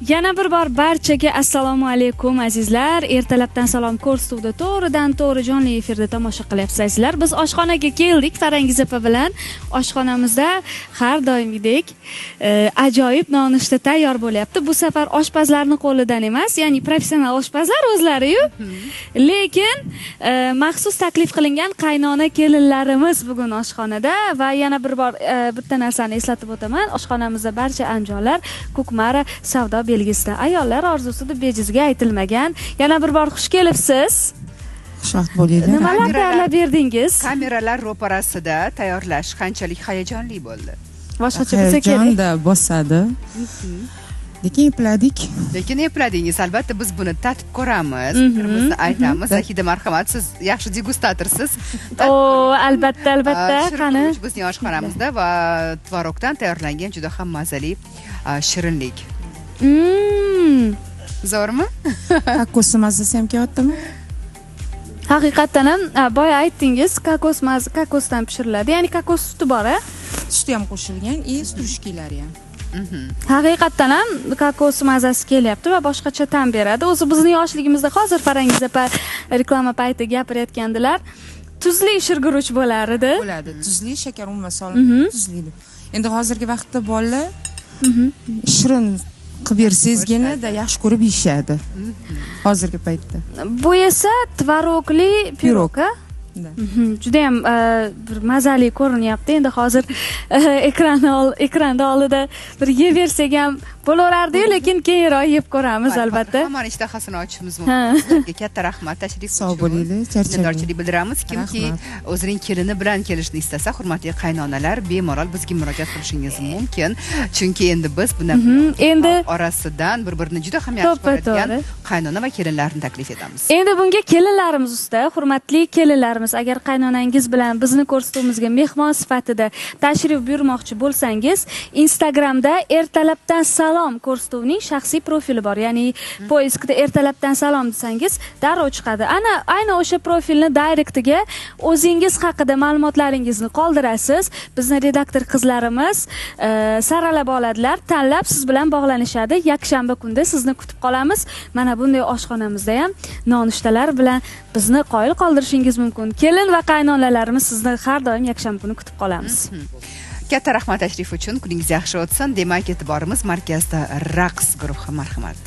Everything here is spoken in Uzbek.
Yana bir bor barchaga assalomu alaykum azizlar. Ertalabdan salom ko'rsatuvida to'g'ridan to'g'ri jonli efirda tomosha qilyapsiz azizlar. Biz oshxonaga keldik Farangiz opa bilan. Oshxonamizda har doimgidek ajoyib nonushta tayyor bo'lyapti. Bu safar oshpazlarning qo'lidan emas, ya'ni professional oshpazlar o'zlari-yu. Lekin maxsus taklif qilingan qaynona kelinlarimiz bugun oshxonada va yana bir bor bitta narsani eslatib o'taman. Oshxonamizda barcha anjomlar Kukmara savdo belgisida. Ayollar orzusi deb bejizga aytilmagan. Yana bir bor xush kelibsiz. Xushvaqt bo'linglar. Nimalar tayyorlab berdingiz? Kameralar ro'parasida tayyorlash qanchalik hayajonli bo'ldi? Boshqacha bo'lsa kerak. Hayajonda bosadi. Lekin epladik. Lekin epladingiz. Albatta biz buni tatib ko'ramiz, fikrimizni aytamiz. Zahida, marhamat, siz yaxshi degustatorsiz. O, albatta, albatta. Qani? Bizning oshxonamizda va tvorogdan tayyorlangan juda ham mazali shirinlik. Zo'rmi? Kokos mazasi ham kelyaptimi? Haqiqatan ham boya aytdingiz, kokos mazasi kokosdan pishiriladi. Ya'ni kokos suti bor, a? Suti ham qo'shilgan, strujkilari ham. Haqiqatan ham kokos mazasi kelyapti va boshqacha ta'm beradi. O'zi bizning yoshligimizda hozir Farangiz opa reklama payti gapirayotgandilar. Tuzli shirguruch bo'lar edi. Bo'ladi. Tuzli, shakar umuman solinmaydi, tuzli. Endi hozirgi vaqtda bolalar shirin qilib bersangizgina da yaxshi ko'rib yeyishadi. Hozirgi paytda. Bu esa tvorogli pirog, a? Juda ham bir mazali ko'rinyapti. Endi hozir ekranda oldida bir yeversak ham bo'laverardi-yu, lekin keyinroq yeb ko'ramiz albatta. Hammani ishtahasini ochishimiz mumkin. Sizlarga katta rahmat tashrif Sog' uchun. bo'linglar, charchamang. Minnatdorchilik bildiramiz. Kimki o'zining kelini bilan kelishni istasa, hurmatli qaynonalar, bemalol bizga murojaat qilishingiz mumkin. Chunki endi biz buni Endi orasidan bir-birini juda ham yaxshi ko'radigan qaynona va kelinlarni taklif etamiz. Endi bunga kelinlarimiz usta, hurmatli kelinlarimiz, agar qaynonangiz bilan bizni ko'rsatuvimizga mehmon sifatida tashrif buyurmoqchi bo'lsangiz, Instagramda ertalabdan salom ko'rsatuvining shaxsiy profili bor. Ya'ni poiskda ertalabdan salom desangiz darrov chiqadi. Ana ayni o'sha profilni direktiga o'zingiz haqida ma'lumotlaringizni qoldirasiz. Bizni redaktor qizlarimiz saralab oladilar, tanlab siz bilan bog'lanishadi. Yakshanba kunida sizni kutib qolamiz. Mana bunday oshxonamizda ham nonushtalar bilan bizni qoyil qoldirishingiz mumkin. Kelin va qaynonalarimiz sizni har doim yakshanba kuni kutib qolamiz. Katta rahmat tashrif uchun. Kuningiz yaxshi o'tsin. Demak, e'tiborimiz markazda raqs guruhi, marhamat.